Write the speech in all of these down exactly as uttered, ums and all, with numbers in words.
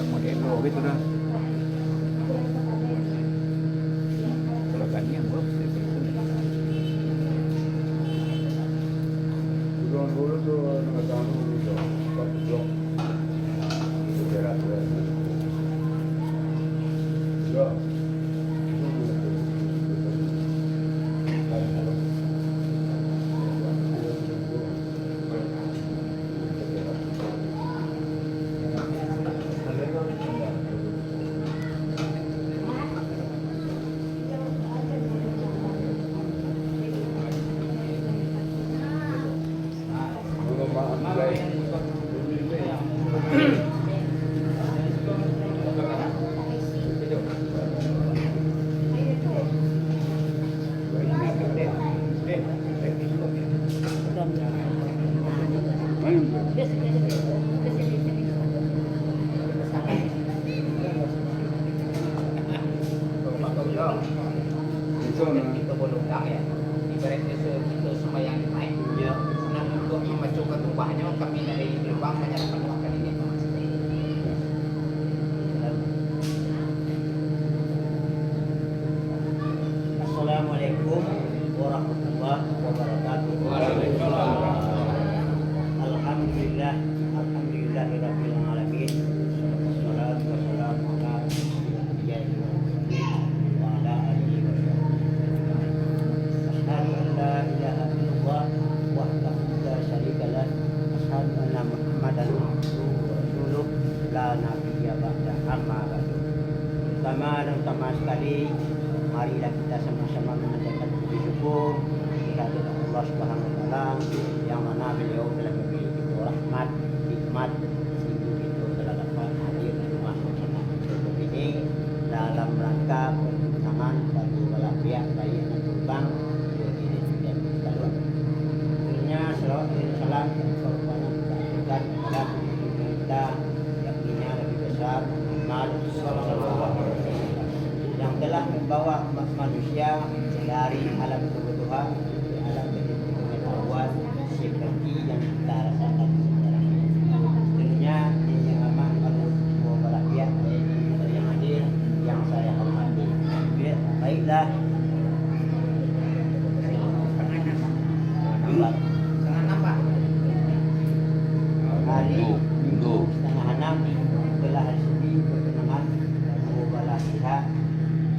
Modelo gitu dah. Kalau tadi yang belum, Kito bolonggang, ya. Ibaratnyo se-, kito sumbayang Jumaik, ya. Nah, untuak mambaco katubahnyo, kami dari gerbang manyarahkan wakaf ini. Assalamualaikum warahmatullahi wabarakatuh. Waalaikumsalam. Alhamdulillah, alhamdulillahirabbil alamin. Wassalatu wassalamu ala asyrafil anbiya'i wal mursalin wa ala alihi wa sahbihi ajmain. Asyhadu an la ilaha illallah wahdahu la syarika lah. Asyhadu anna Muhammadan abduhu wa rasuluh, la nabiyya ba'dah, amma ba'du. Pertama dan utama sekali, marilah kita sama-sama memanjatkan puji syukur kehadirat Allah Subhanahu wa Taala, yang mana Beliau telah memberi kita rahmat, nikmat, sehingga kita telah dapat hadir di rumah saudara ini dalam rangka perbincangan batu balak piak baik nan tumbang, jadi dan kaluar. Tentunya, salawat dan salam kita ucapkan kepada Nabi kita yang mulia Nabi besar Muhammad sallallahu alaihi wasallam, yang telah membawa umat manusia dari alam kebodohan ke alam ilmu pengetahuan seperti yang kita rasakan sekarang ini. Tentunya, ini amat kalau dua belah pihak, baik yang hadir, yang saya hormati. Baik, baiklah. Hari Minggu, Minggu, setengah enam, telah resmi pertunangan kedua belah pihak.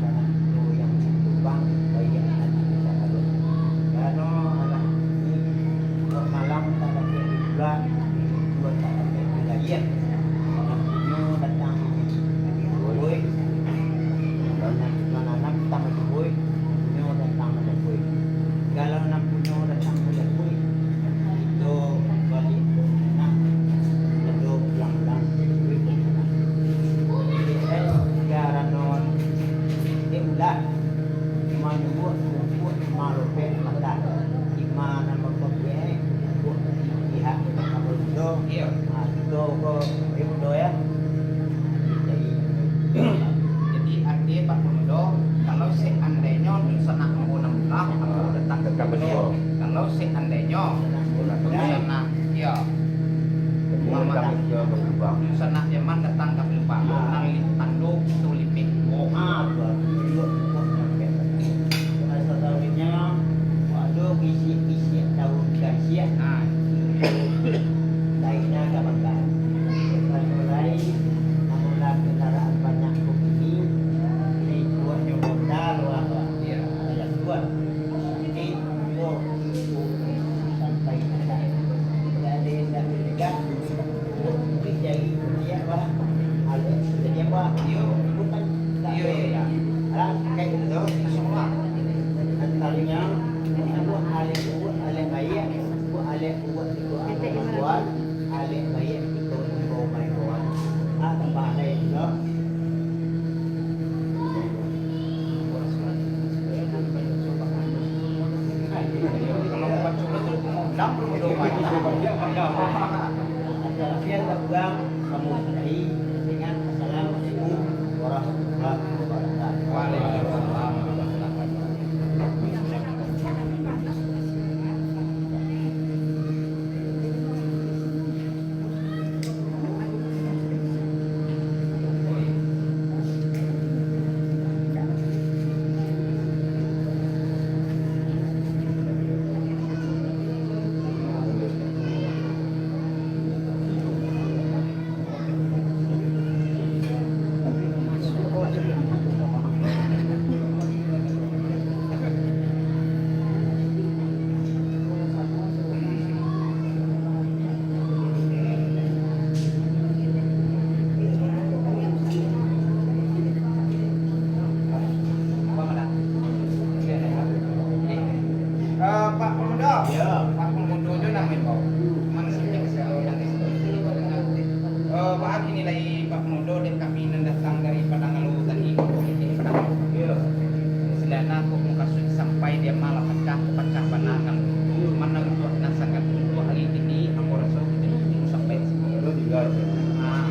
Sanak tu yang tumbang, baiak hati sabalun. Karano alah ni, buat malam tak dapek dipulak, dipulak tak dapek dilayia. Nan punyo datang mancabui, nan, nan anak datang mancabui, punyo datang mancabui. Kalau nan punyo datang mancabui, kito baliak ka tanah, lalu pulang-pulang duit ka tanah. Jadi, eh, karano, eh, ulah. Manyuruak rumput malopek batang. Di ma nan bapabuek, eh, rumput pihak Pak Mudo. Iyo. Ah, kito ko, eh, Mudo, ya. Jadi, jadi, arti Pak Mudo, kalau seandainyo dunsanak ambo nan pulang, ambo datang ka Ka Mudo. Mudo. Kalau seandainyo dunsanak, iyo. Sanak jaman datang ka Palembang, nan li-, tando kito lipek. Oh, ah, tu, tu, tu, tu, tu, tu. Asa tahunya, waduh, bisiak-bisiak daun gasiak. Ah. Lainnya ka makan. Mulai, mulai, amun lah kendaraan banyak begini, lingkuannya modal, wah, wah. Iya. Ada yang kuat. Nanti, oh, sampai ada. Tidak ada yang tak tegak. Tapi jadi dia apa? Alek jadi apa? Iyo. Bukan. Iyo, iyo, iyo. Alah, kayak gitu. Insyaallah. Antaranya, anu, alek buat, alek baik, buat alek buat itu, anu, buat alek baik itu, imbau baik buat. Ah, tambah alek itu. Assalamualaikum warahmatullahi wabarakatuh. Waalaikumsalam warahmatullahi wabarakatuh. Eh, Pak Pemuda. Ya. Pak Pemuda nyo namo imbau. Mangecek ka siko. Eh, baa kini lai Pak Pemuda, dek kami nan datang dari Padang Alo tadi, ko kini Padang Alo. Ya. Silana ko mukasuik sampai di ma lah pacah, ko pacah bana kan. Cuman nan untuak nan sangat untuak hari kini, ambo raso kito cukup sampai di siko. Itu tinggal. Ah. Nah,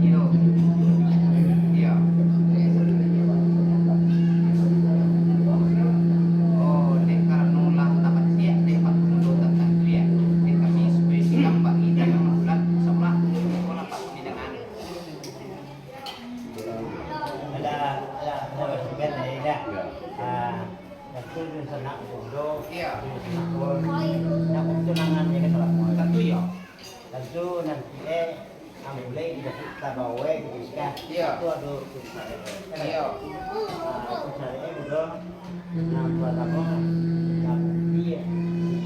Iyo. Iyo. Iyo. Oh, dek karano lah tabatiak dek Pak Gubernur tantang tu, yo. Dek kami supayo silang bagi dalam bulan, insyaallah, iko lah Pak kami dangan. Alah, alah, alah, sudah, dah. Ah. Tantu dunsanak Bondo, Iya. dunsanak Bor, nak tunangan je kan, Bang? Tantu iyo. Tantu nanti, eh, ambulai di Jakarta bawa, eh, di Indonesia. Iya. Itu ado tunangan. Iya. Ah, itu cari, eh, Bondo. Nan partamo, nanti,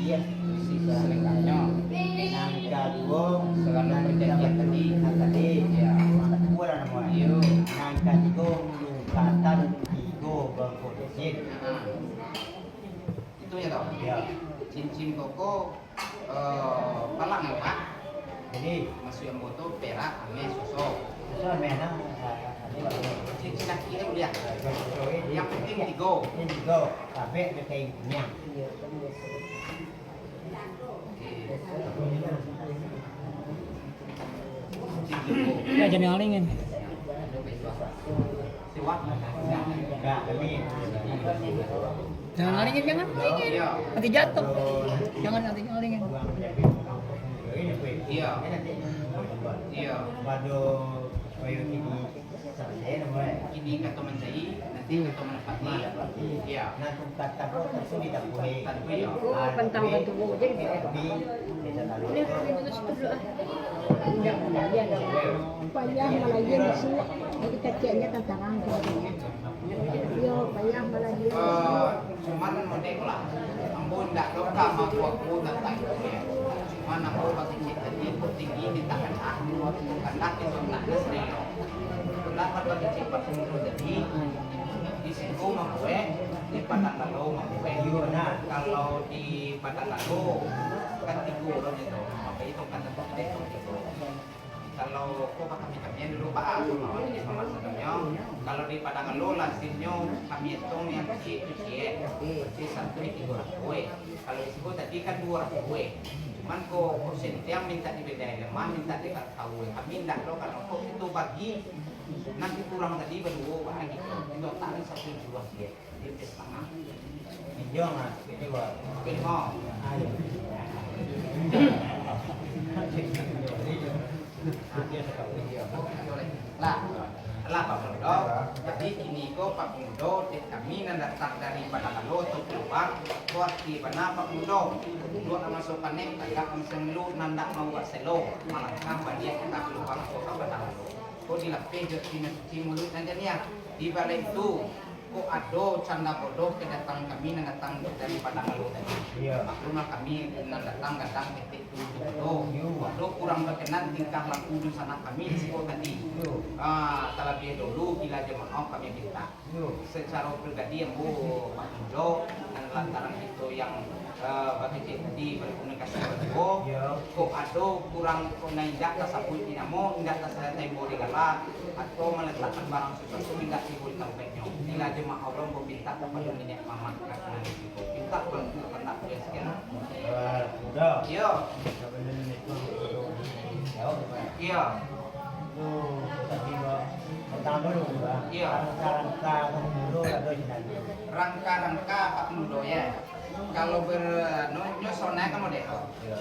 iya, isi selengkapnyo. Nan kaduo, Segalo nan perjanjian tadi. Nan tadi. Iya. Nan kaduo, Iyo. Nan katigo, lungkatan tigo bangko cincin. Nah. Itu yo, toh? Yo. Cincin koko, eh, palang yo, Pak? Jadi? Masuak ambo tu perak, ameh, suso. Suso, ameh, nah, ah, ah, ini baru. Cincin aki tu buliah. Ah, suso ini. Yang penting tigo. Ini tigo. Sampai ke kain kuning. Ya, jangan ngalingin. Jangan ngalingin, jangan ngalingin. Nanti jatuh. Jangan, nanti ngalingin. Iya. Iya. Kini kato mancai, nanti kato manapati. Iya. Tantu iyo. Oh, pantang bantu bu, jadi. Ini kami dulu situ dulu, ah. Indak, indak, indak. Payah malayan di sini. Jadi kaciaknya tantangan. Iyo, payah malayan. Eh, cuman model lah. Ambo indak doh ka mambuek tantang itu, yo. Cuman ambo bakecek tadi, tinggi di tangan, ah. Kandak itu nak sendiri. Kandak bakecek pas dulu tadi. Di siko mambuek, di Padang Alo mambuek. Iyo, nah. Kalau di Padang Alo, kan tigo urang itu. Mako itu kan tempat tigo. Kalau ko kami-kami dulu, Pak, ah, maksudnyo, kalau di Padang Alo, lazinyo kami etong yang ciek tu ciek. Ciek satu tigo ratuih. Kalau di siko tadi kan duo ratuih. Cuman ko, ko sentiang minta dibedai lemah, minta dikatau. Kami indak doh, kalau ko kito bagi, Nan kurang tadi baduo, Pak, gitu. Itu tak ada Tapi jual dia, dia beli setengah. Minjam lah, kecil, Pak. Kecil, Pak. Ah, iya. Lah, lah, Pak Mudo. Jadi, kini ko, Pak Mudo, dek kami nan datang dari Padang Alo atau Palembang, ko arti bana, Pak Mudo. Duduak nan maso panek, tagak nan maso ngilu, nan ndak mau bak selo, malangkah baliak ka Palembang atau ka Padang Alo. Ko dilapeh jo sinan cuci muluik nan janiah. Di baliak tu, ko ado canda bodoh kedatangan kami nan datang dari Padang Alo tadi. Iyo. Maklumlah kami nan datang gadang ketek tu bodoh. Iyo. Bodoh kurang bakenan tingkah laku dunsanak kami di siko tadi. Iyo. Ah, talabiah dulu, bila jo maoh kami mintak. Iyo. Sacaro pribadi ambo Pak Mudo, nan lantaran kito yang, eh, bakecek tadi, berkomunikasi baduo, Iyo. kok ado kurang, kok nan indak tasabuik di namo, indak tasa-, taimbau di gala, atau maletakkan barang sasuatu indak tibo di tampaiknyo. Ila jemaah Allah mamintak kapado niniak mamak nan di siko. Mintak bantu kandak buliah sakian. Eh, Mudo. Iyo. Sabalun itu, Mudo, jawab, Pak. Iyo. Tu, tadi, Pak. Patang dulu, Pak. Iyo. Rangka-rangka Pak Mudo ado di dalam. Rangka-rangka Pak Mudo, ya. Kalau ber-, anu, nyo sonai kan model. Iyo.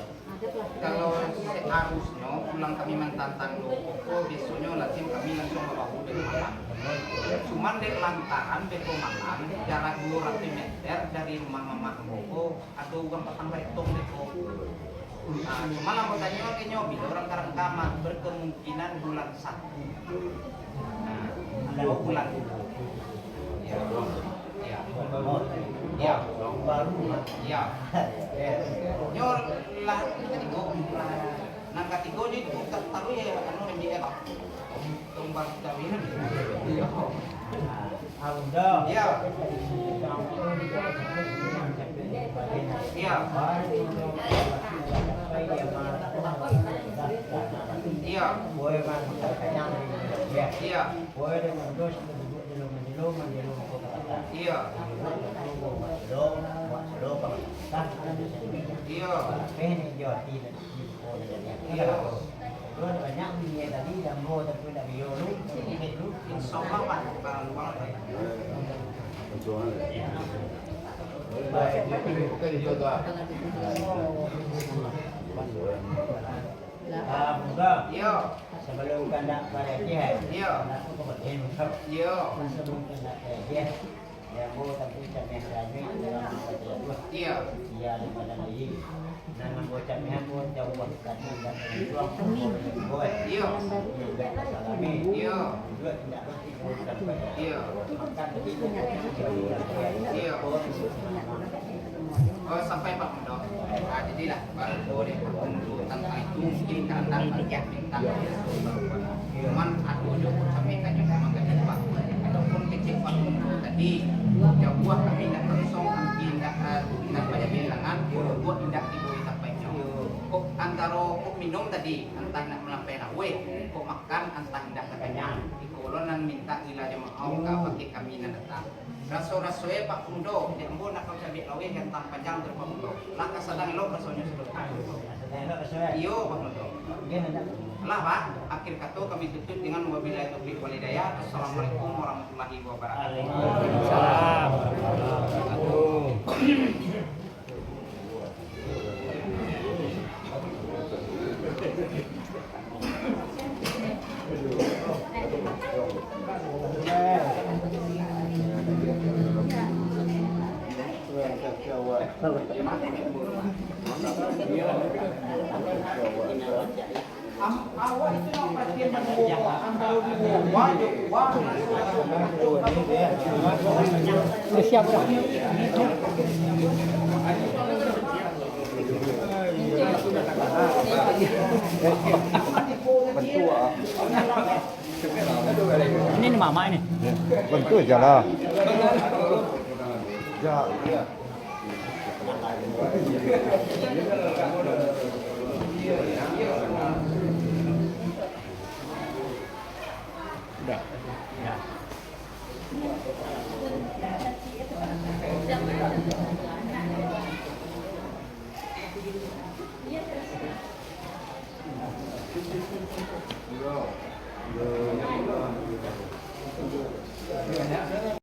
Kalau seharusnyo pulang kami mantantang duo koko, biasonyo lazim kami langsuang babahu dari malam. Cuman dek lantaran beko malam, jarak duo ratuih meter dari rumah mamak ambo ko, ado urang patang baetong beko. Nah, cuman ambo tanyo ka inyo, bilo rangka-rangka mah, berkemungkinan bulan satu. Nah, atau bulan duo. Ya. Ya. Ya. Ya. Nyo lah, katigo. Nan katigo ni tu tak taruh ya, anu, M B A. Tumbang kawin. Ya. Ya. Ya. Ya. Ya. Iyo. Iyo. Iyo. Insya Allah, Pak. Iyo. Sabalun kandak baradiah, Iyo. Iyo. Sabalun kandak baradiah, ya, ambo tantu cameh rami dalam masalah tu. Iyo. Iyo, daripada tadi. Nan ambo cameh ambo jauah tadi, indak terjuang, ambo lagi buat. Iyo. Indak salami. Iyo. Duduak indak mati, ambo sampai. Iyo. Makan tadi, Iyo. Oh, sampai Pak Mudo. Ah, jadilah, baru dek Pak Mudo tantang itu, mungkin kadang banyak minta. Cuman ado juo kami kanyo memang kanyo Pak. Ataupun kecek Pak Mudo tadi, jauah kami indak langsung, kami indak, eh, indak banyak bilangan, buah indak tibo di tampaiknyo. Kok antaro kok minum tadi, antah indak malampai lauik, kok makan, antah indak takanyang. Iko lo nan minta ila jamaah ka bakeh kami nan datang. Raso-raso e, Pak Mudo, dek ambo nak ka cabiak laweh gantang panjang tu, Pak Mudo. Lah ka sadang elok rasonyo sudah. Iyo, Pak Mudo. Lah, Pak. Akhir kato kami tutup dengan wabillahi taufiq wal hidayah. Assalamualaikum warahmatullahi wabarakatuh. Waalaikumsalam warahmatullahi wabarakatuh. Am-, awak itu nak perhatian dulu, antara dulu, wah, wah. Siap dah. Ini ni mama ini. Bantu je lah. Ja. Udah. Ya.